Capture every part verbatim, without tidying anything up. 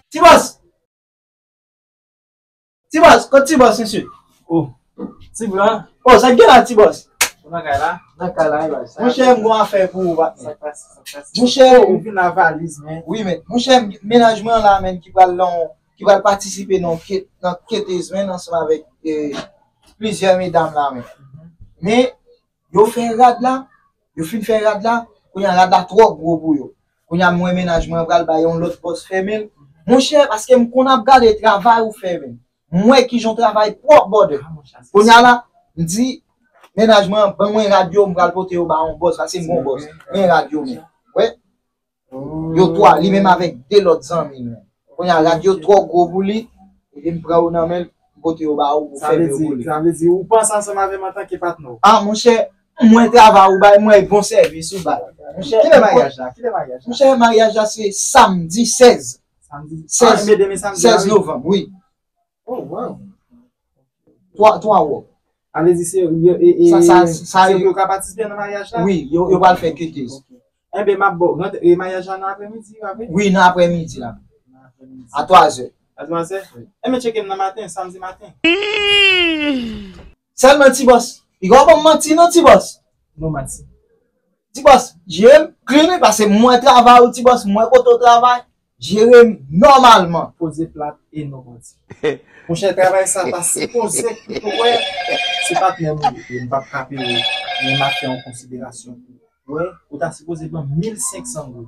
Ti bòs! Ti bòs, kot ti bòs, mesye? Oh, ti blan. Oh, sa k gen la, ti bòs? Ou nan kay la? Nan kay la, wi, baz. Monchè, m gon afè pou ou, patnè. Sa k pase, sa k pase? Monchè, oh, ou vin la valiz, men. Wi, men. Monchè, m- mennaj mwen la, men, ki pral nan, ki pral patisipe nan ke- nan ketez, men, ansanm avèk eh, plizyè medam la, men. Men, yo fè rad la, yo fin fè rad la, kounye a rad la twò gwo pou yo. Kounye a m wè mennaj mwen pral bay yon lòt bòs fèmen l. Monchè, paske m konn ap gade travay ou fè, men. M wè kijan w travay pwòp, brother. Kounye a la, m di, mennaj mwen, ban mwen rad yo, m pral pote yo ba yon bòs, paske m gon bòs. Men rad yo, men. Wè? Yo twa, li menm avèk de lòt zanmi l, men. Kounye a, rad yo twò gwo pou li, epi m pran yo nan men l, m pote yo ba ou, ou fèmen yo pou li. Sa vle di, ou panse ansanm avè m antanke patnè w? Ah, monchè, mwen travay ou bay, mwen bon sèvis ou bay. Monchè, kilè maryaj la? Kilè maryaj la? Monchè, maryaj la se samdi sèz. Samdi. Sèz, ah, men demen samdi a, sèz wi. Novanm, wi. Oh, wow. Twa, twa wòb. Sa vle di se yo, e, e, sa, sa, sa, se yo pou yo ka patisipe nan maryaj la? Wi, yo, yo pral fè ketez. Ok. Enben, m ap ba w, rantre, e maryaj la nan aprèmidi, w ap vini? Wi, nan aprèmidi la. Nan aprèmidi. A twa zè. A twa zè? Wi. Enben, tcheke m nan maten, samdi maten. Sèlman ti bòs, piga w ban m manti non, ti bòs. Non, manti. Ti bòs, jere m clean, wi, paske mwen travay ou, ti bòs, mwen kote w travay. Jere m nòmalman. Poze plat e non manti. Monchè, travay sa ta sipoze kite w wè se patnè m ou ye. M p ap kape w, men m ap fè yon konsiderasyon pou ou. Wè, ou ta sipoze ban m mil senk san goud.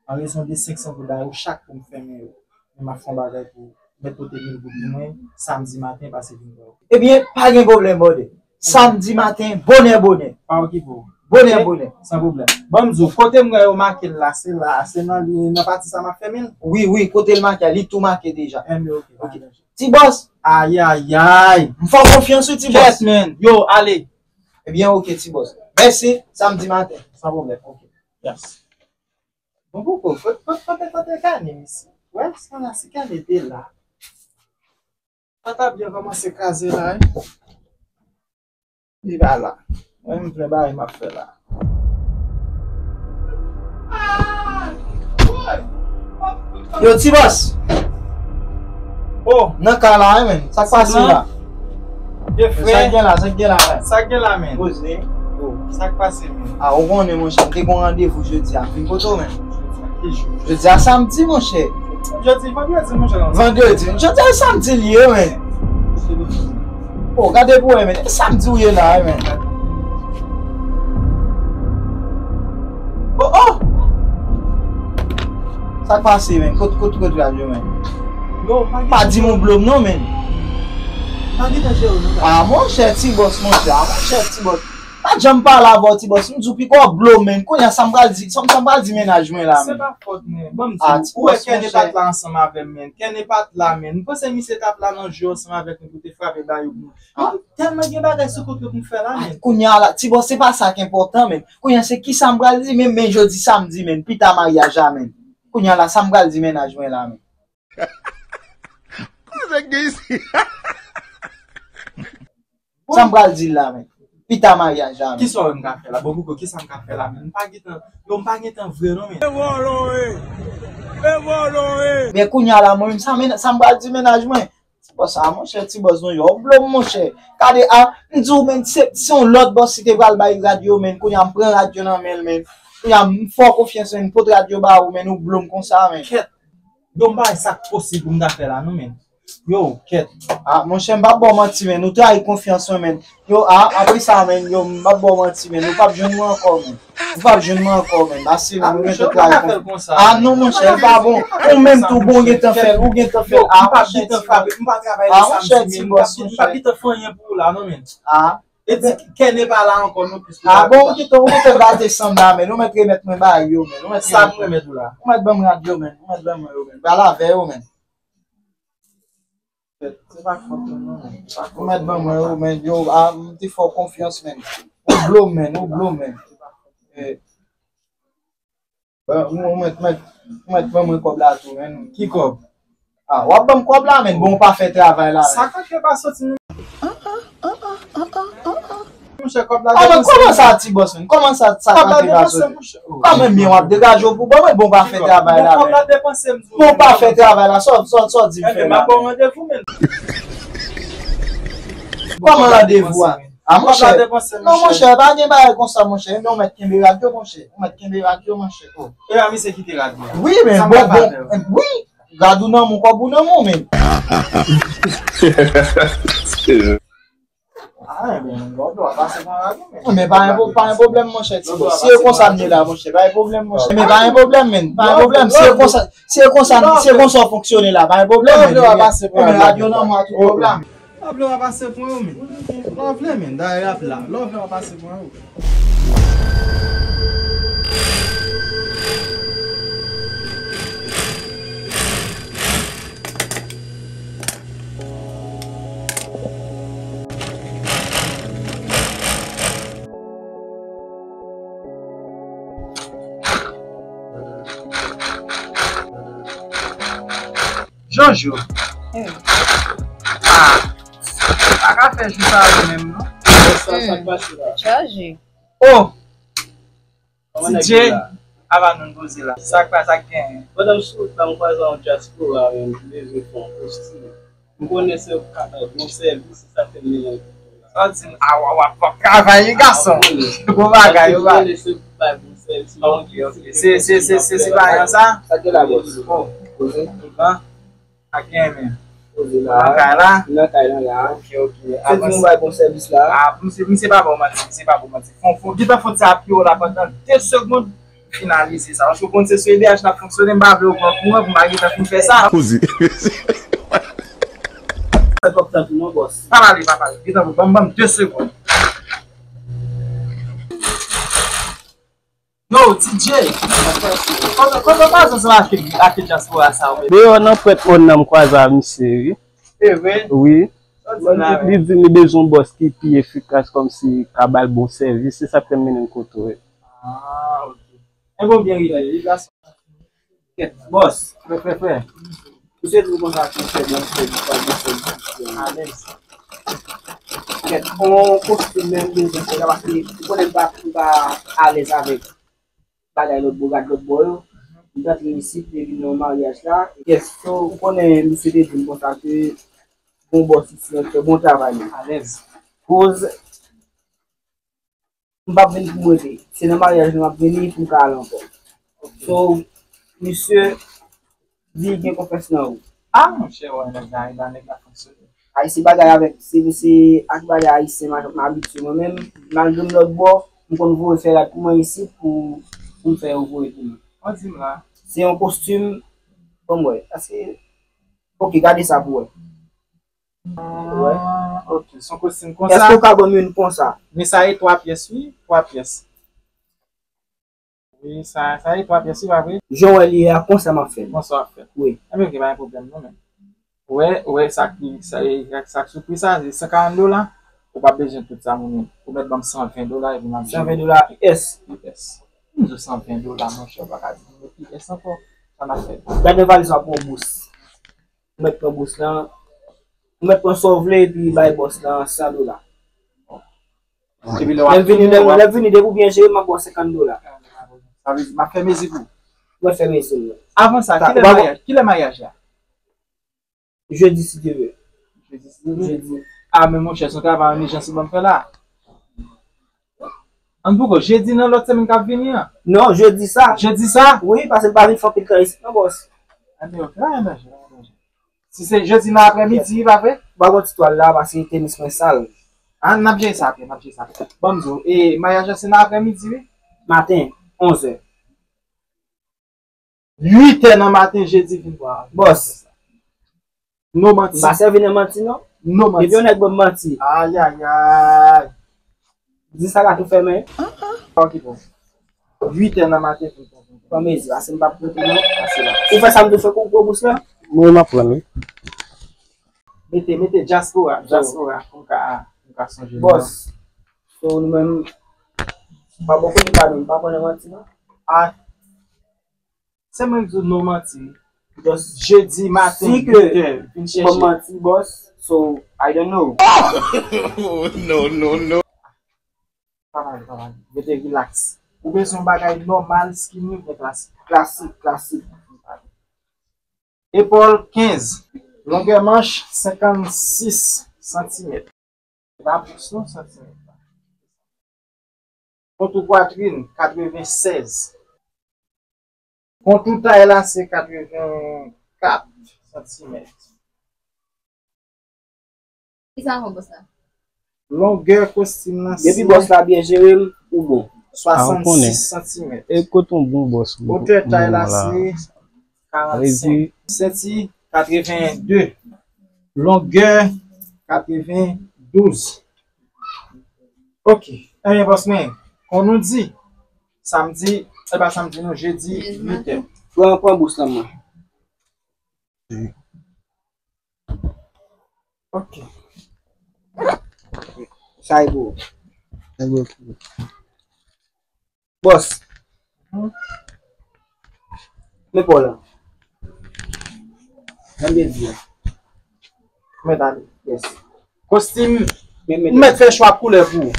An rezon de senk san goud la, yo chak pou m fèmen yo. Men m ap fè yon bagay pou ou. Mèt pote mil goud pou mwen, samdi maten, pase vin wè w. Ebyen, pa gen pwoblèm, brother. Samdi maten, bonè, bonè. Pa okipe w. Bonè, bonè. San pwoblèm. Ban m di w, kote m wè yo make l la, se la, se nan li, nan pati sa m ap fèmen l? Wi, wi, kote l make a, li tou make deja. Enben, oke, pa gen danje. Ti bòs. Ayayay. M fè w konfyans, wi, ti bòs. Kèt, men. Yo, ale. Ebyen, oke, ti bòs. Mèsi, samdi maten. San pwoblèm, oke. Yes. Bon, poko, kote, kote, kote, kote Kane, mesye? Wè, sa la, si Kane te la. Sa ta byen kòmanse kraze la, wi. Li pa la. Mwen menm plen bagay m ap fè la. Yo, ti bòs. Oh, nan kay la, wi, men. Sa k pase la? Ye frè. Sa k gen la, sa k gen la, men. Sa k gen la, men. Poze. Oh, sa k pase, men. Ah, ou konnen, monchè, m te gon randevou jodi a. Vin kote w, men. Ki jou? Jodi a samdi, monchè. Jodi, vandredi, monchè. Vandredi. Jodi a samdi li ye, men. Oh, gade pou wè, men. E samdi ou ye la, men. Oh, oh! Sa k pase, men? Kot, kot, kot rad yo, men? Yo, pa gen. Pa di m ou blo m non, men. Pa gen tan jere nou la. Ah, monchè, ti bòs, monchè. Ah, monchè, ti bòs. Pa janm pale avè w, ti bòs. M di w piko w blo m, men. Kounye a, sa m pral di, sa m, sa m pral di mennaj mwen la, men. Se pa fòt mwen. Bon, m di w, ou wè Kène pa t la ansanm avè m, men. Kène pa t la, men. M panse misye t ap la nan jwe ansanm avèk nou pou te frape ba yo, men. Ah. Tèlman gen bagay sou kont yo pou m fè la, men. Kounye a la, ti bòs, se pa sa k enpòtan, men. Kounye a, se kisa m pral di, men, men jodi samdi, men, pita maryaj la, men. Kounye a la, sa m pral di mennaj mwen la, men. Kote k gen isi? Sa m pral di l la, men. Pita maryaj la, men. Kisa w wè m ka fè la? Bon, Koko, kisa m ka fè la, men? M pa gentan, yo, m pa gentan vre, non, men. E vòlò, e! E vòlò, e! Men kounye a la, mwen menm, sa, men, sa m pral di mennaj mwen. Ti bòs, a, monchè, ti bòs, non, yo, blo m, monchè. Gade, a, m di w, men, se, se yon lòt bòs ki te pral bay rad yo, men. Kounye a, m pran rad yo nan men l, men. Kounye a, m fè w konfyans, men, m pot rad yo ba ou, men, ou blo m konsa, men. Kèt. Yo, m pa wè sa k posib pou m ta fè la, non, men. Yo, kèt. A, monchè, m p ap ba w manti, men. Ou trayi konfyans mwen, men. Yo, a, apre sa, men, yo, m p ap ba w manti, men. Ou p ap jwenn mwen ankò, men. Ou p ap jwenn mwen ankò, men. Ase, men, ou gentan trayi konfyans. A, non, monchè, li pa bon. Ou menm tou, bon, ou gentan fè l, ou gentan fè l. A, monchè, ti bòs. M p ap gentan fè anyen pou ou la, non, men. A. E di, Kène pa la ankò, non, plis. A, bon, ou gentan, ou gentan gate sanm la, men. Ou mèt remèt mwen bagay yo, men. Ou mèt remèt mwen. Sa m remèt ou la? Ou mèt ban m rad yo, men. Ou mèt ban mwen yo, men. Ba l avè yo, men. Se pa fòt mwen, non, men. Se pa fòt mwen. Ou mèt ban mwen yo, men. Yo, a, m te fè w konfyans, men. Ou blo m, men. Ou blo m, men. E, ban, ou, ou mèt, mèt, ou mèt ban mwen kòb la tou, men. Ki kòb? A, w ap ban m kòb la, men. Bon, ou pa fè travay la, men. Sa k fè pa soti nan Monchè, kòb la depanse. Kòman sa, ti bòs, menm? Kòman sa, sa kanpe la soti? Kòman byen w ap degaje w pou ban mwen? Bon, pa fè travay la, menm. Bon, pa fè travay la, sa, sa, sa w di m fè la? Kòman randevou a? A, monchè. Non, monchè, pa gen bagay konsa, monchè. Non, mèt kenbe rad yo, monchè. Mèt kenbe rad yo, monchè. Oh. E pa misye kite rad yo. Wi, men bon, bon, wi. Rad ou nan men w, kòb ou nan men w, men. Ah, men, lòd ou a pase pran rad ou, men. Men pa gen pwoblèm, monchè, ti bòs. Si e konsa m ye la, monchè, pa gen pwoblèm, monchè. Men pa gen pwoblèm, men. Pa gen pwoblèm. Si e konsa, si e konsa, si e konsa w fonksyone la, pa gen pwoblèm, men. Lòd ou a pase pran rad yo nan men w, tout pwoblèm. Lòd ou a pase pran yo, men. Lòd ou, men. Dayè, y ap la. Lòd ou a pase pran yo. Jojo. Hmm. Ah, pa ka fè jou sa yo menm, non. Sa, sa k pase la? Chaje. Oh! Ti Dje, ava nou poze la. Sa k pa sa k genyen? Pandan m sou wout la, m kwaze yon dyaspora, men m bezwen fè yon postil. M konnen se yo k ka bay bon sèvis, se sa k fè m mennen l. Sa w di m, a, w ap, w ap, w ap travay, wi, gason. Bon bagay, bon bagay. M konnen se yo k bay bon sèvis, m pa konn ki sèvis. Se, se, se, se, se pa yon sa? Sa k gen la, bòs? Oh. Poze. Bon. Ak gen men. Poze la. Nan kay la? Nan kay lan la. Ok, ok. Se di nou bay bon sèvis la. Ah, misye, misye pa ba w manti, misye pa ba w manti. Fon, fon, gentan fon ti apye w la pandan de segonn, finalize sa. Paske w konn se sou E D H n ap fonksyone, m pa vle w pran kouran pou m pa gentan fin fè sa. Poze. Fè twòp tan tou non, bòs. Pa pale, pa pale. Gentan, ban m, ban m de segonn. Yo, T J! Kòman, kòman w kwaze ansanm ak, ak dyaspora sa yo menm? Deyò nan pwent on nan m kwaze ak misye, wi. Se vre? Wi. Sa w di la, li di li bezwen yon bòs ki pi efikas, kòmsi ka ba l bon sèvis, se sa k fè m mennen l kote w. Ah, ok. E bon, byen rive, li gason. Kèt, bòs. Frè, frè, frè. Misye di m konsa, misye bon, misye di pa bon, misye di pa bon. Alèz. Kèt, on kostim menm, bezwen fè la, paske ou konnen m pa, m pa alèz avèk bagay lòt bò, gad lòt bò yo. M t antre isit, m te vin nan maryaj la. Yes, so, ou konnen, misye te di m konsa ke bon bòs isi an fè bon travay. Alèz. Koz, m p ap vin pou m rete. Se nan maryaj la m ap vini pou m ka al ankò. So, misye di gen konfyans nan ou. Ah, monchè, wè, nèg la, nèg la, nèg la fonksyone. Ayisyen bagay avèk, se, se ak bagay ayisyen m, m abitye mwen menm. Malgre m lòt bò, m konn voye fè rad pou mwen isit pou, pou m fè yo voye pou mwen. An di m la. Se yon kostim, bon, m wè. Paske, ok, gade sa pou wè. Ah, ok, se yon kostim konsa. Èske w ka ban m youn konsa? Men sa e twa pyès, wi, twa pyès. Wi, sa, sa e twa pyès, wi, pa vre? Jan w wè li ye a, konsa m ap fè l. Konsa w ap fè l. Wi. Enben, ok, pa gen pwoblèm, non, men. Ou wè, ou wè sa ki, sa, sa k sou pri sa, se san karant dola. Ou pa bezwen tout sa, moun. Ou mèt ban m san ven dola, epi m ap di w. San ven dola U S. U S. M di w san ven dola, monchè, ou pa ka di m U S ankò. Sa n ap fè? Gade nan valiz la, pran bous. Ou mèt pran bous lan. Ou mèt pran sa w vle epi bay bòs lan san dola. Epi lè w ap vini, lè, lè w vini, depi w byen jere, m ap ba w senkant dola. Sa vle di, m ap fè mezi pou ou. Mwen fè mezi, wi. Avan sa, kilè maryaj, kilè maryaj la? Jedi, si Dye vle. Jedi, si Dye vle. Jedi. Ah, men monchè, se yon travay an ijans ou ban m fè la. An poko, jedi nan lòt semèn k ap vini an? Non, jedi sa. Jedi sa? Wi, paske m pa vin fè anpil tan isit non, bòs. Enben, ok, pa gen danje, pa gen danje. Si se jedi nan aprèmidi, wi, pa vre? M pa gon ti twal la, paske tenis mwen sal. Ah, n ap jere sa apre, n ap jere sa apre. Ban m di w, e maryaj la se nan aprèmidi, wi. Maten, onzè. Uit è nan maten, jedi vennntwa. Bòs. No manti. M pa sèvi nan manti, non. No manti. Depi yon nèg ban m manti. Ayayay. Biznis la ka tou fèmen. Ok, bon. Uit è nan maten, vennntwa. Pran mezi, paske m p ap konte, non. Ou fè sa m tou fè pou, pou bous la? Mwen, m ap pran, wi. Mete, mete dyaspora, dyaspora, pou m ka, pou m ka sonje nou. Bòs. So, nou menm, pa bò kote pa nou, m pa pran nan manti, non. Ah. Se mwen k di w no manti. Jedi maten, uit è, vin chèche. Si ke ou ban m manti, bòs, so, I don't know. No, no, no. Pa pale, pa pale. Rete relax. Ou bezwen yon bagay nòmal, skinny oubyen klasik? Klasik, klasik. Epòl, kenz. Longè manch, senkannsis santimèt. Se pa pous non, santimèt. Kontou pwatrin, katrevennsèz. Kontou tay la, se katrevenkat santimèt. Ki sa ankò, bòs la? Longè kostim nan, depi se bòs la byen jere l, ou bon. A, ou konnen. Swasannsis santimèt. E kote yon bon bòs? Wotè tay la, se karannsenk. Senti, katrevenndez. Longè, katrevendouz. Ok. Ebyen, bòs mwen, kon nou di, samdi, e pa samdi non, jedi, uit è. Pran, pran bous lan mwen. Ok. Sa e pou ou. Sa e pou ou. Bòs. Men pa w la. Jan m te di a. Mèt ale. Yes. Kostim, men, men, m mèt fè chwa koulè pou ou.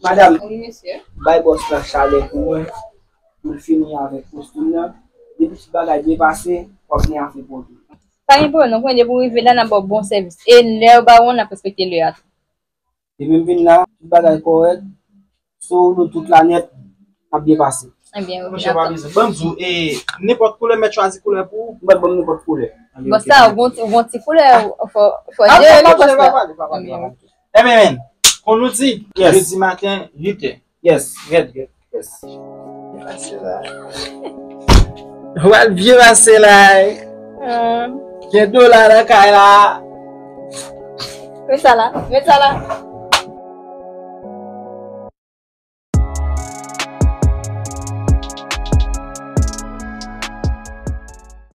Madam, wi, mesye, bay bòs la chalè pou mwen. Pou l fini avèk kostim nan. Depi tout bagay byen pase, w ap gen afè pou ou tou. Pa gen pwoblèm, non, konnen depi w rive la, n ap ba w bon sèvis. E lè yo ba w, n ap respekte lè a tou. Depi m vin la, tout bagay kòrèk. Sou nou tout la nèt, ap byen pase. Ebyen, ok, dakò. Monchè, pa bezwen. Ban m di w, e, nenpòt koulè, mèt chwazi koulè pou ou? Mwen, ban m nenpòt koulè. Bon, sa, ou gon ti, ou gon ti koulè, ou fò, fò jere, wi, bòs la. Ebyen, men, kon nou di, jedi maten, uit è. Yes, rèd, rèd, yes. W al byen pase la, wi. Gen dola nan kay la. Met sa la, met sa la.